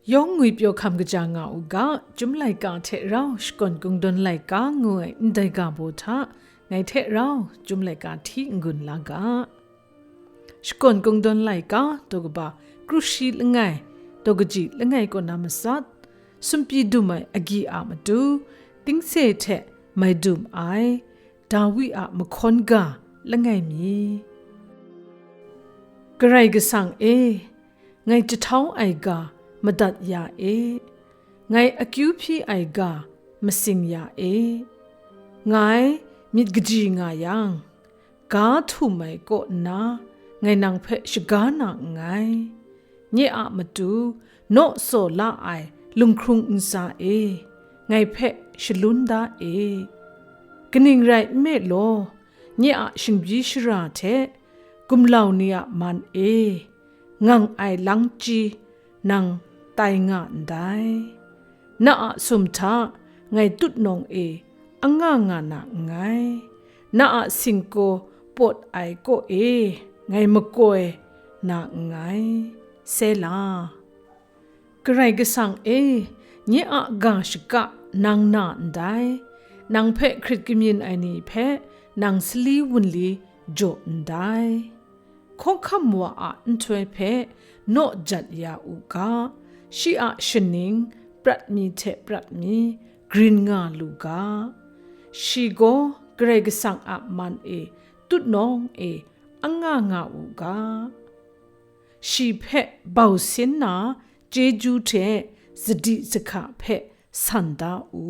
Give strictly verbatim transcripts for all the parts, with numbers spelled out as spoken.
Yawng ngwipyaw hkam kaja nga u ga, Chyum laika hte rau Shakawn Kungdawn laika ngu ai ndai ga baw hta, ngai hte rau Chyum laika hti n-gun la ga. Shakawn Kungdawn laika daw kaba kru shi langai, daw kaji langai kaw na matsat, sumpyi dum ai agyi a matu, tingse hte mai dum ai, Dawi a mahkawn ga langai mi. Karai Kasang e, ngai jahtau ai ga madat ya e, ngai akyu hpyi ai ga masing ya e. Ngai myit kaji nga yang, ga htum ai kaw nna, ngai nang hpe shaga na nngai. Nye a matu naw tsaw la ai lunghkrung ntsa e, ngai hpe shalun da e. Kaning rai nme law, nye a shingbyi shara hte gumlau ni a man e, ngang ai langchyi nang tai nga ndai. Na a sum hta ngai tutnawng e anga nga na nngai. Na a singkaw pawt ai kaw e ngai makoi na nngai. Sela. Karai Kasang e, nye a ga shaka nang na ndai, nang hpe hkrit kamyin ai ni hpe nang sali wunli jaw ndai. Hkawhkam wa a nhtoi hpe naw jat ya u ga, shi a shaning prat mi hte prat mi grin nga lu ga. Shi gaw Karai Kasang a man e tutnawng e anga nga u ga. Shi hpe bau sin na chyeju hte sadi sahka hpe san da u.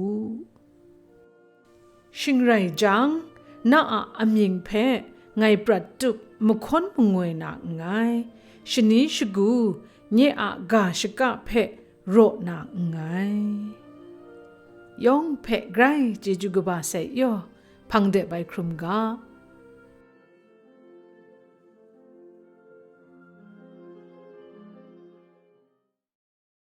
Shing rai jang, na a amying hpe ngai prat tup mahkawn mangoi na nngai, shani shagu nye a ga shaka hpe raw na nngai. Yawng hpe grai chyeju kaba sai yaw, hpang de bai hkrum ga.